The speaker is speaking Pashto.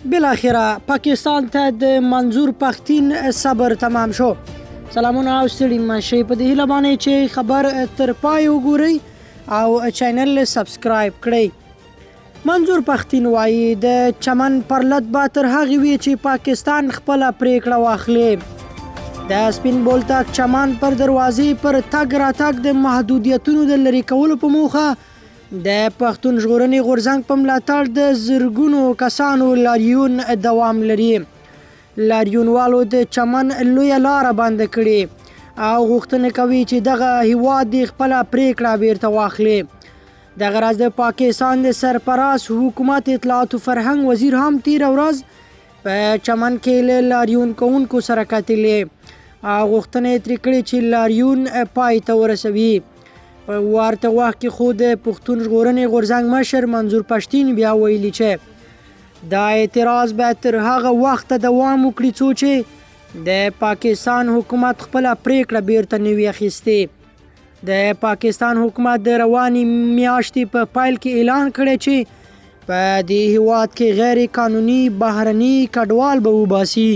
بالاخره پاکستان ته د منظور پښتین صبر تمام شو. سلامونه او ستړي مه شئ، په دې هیله باندې چې خبر تر پای وګورئ او چینل سبسکرایب کړئ. منظور پښتین وایي د چمن پرلت به تر هغې وي چې پاکستان خپله پریکړه واخلي. د سپین بولدک چمن پر دروازې پر تګ راتګ د محدودیتونو د لرې کولو په موخه د پښتون ژغورنې غورځنګ په ملاتړ د زرګونو کسانو لاریون دوام لري. لاریونوالو د چمن لویه لاره بنده کړې او غوښتنه کوي چې دغه هیواد دې خپله پریکړه بیرته واخلي. دغه راز د پاکستان د سرپرست حکومت اطلاعات فرهنګ وزیر هم تیره ورځ په چمن کې له لاریون کوونکو سره کتلي او غوښتنه یې ترې کړې چې لاریون پای ته ورسوي. په ورته وخت کې خو د پښتون ژغورنې غورځنګ مشر منظور پښتین بیا ویلي چې دا اعتراض به تر هغه وخته دوام وکړي څو چې د پاکستان حکومت خپله پریکړه بیرته نه وي اخیستې. د پاکستان حکومت د روانې میاشتې په پیل کې اعلان کړی چې په دې هیواد کې غیر قانوني بهرني کډوال به وباسي.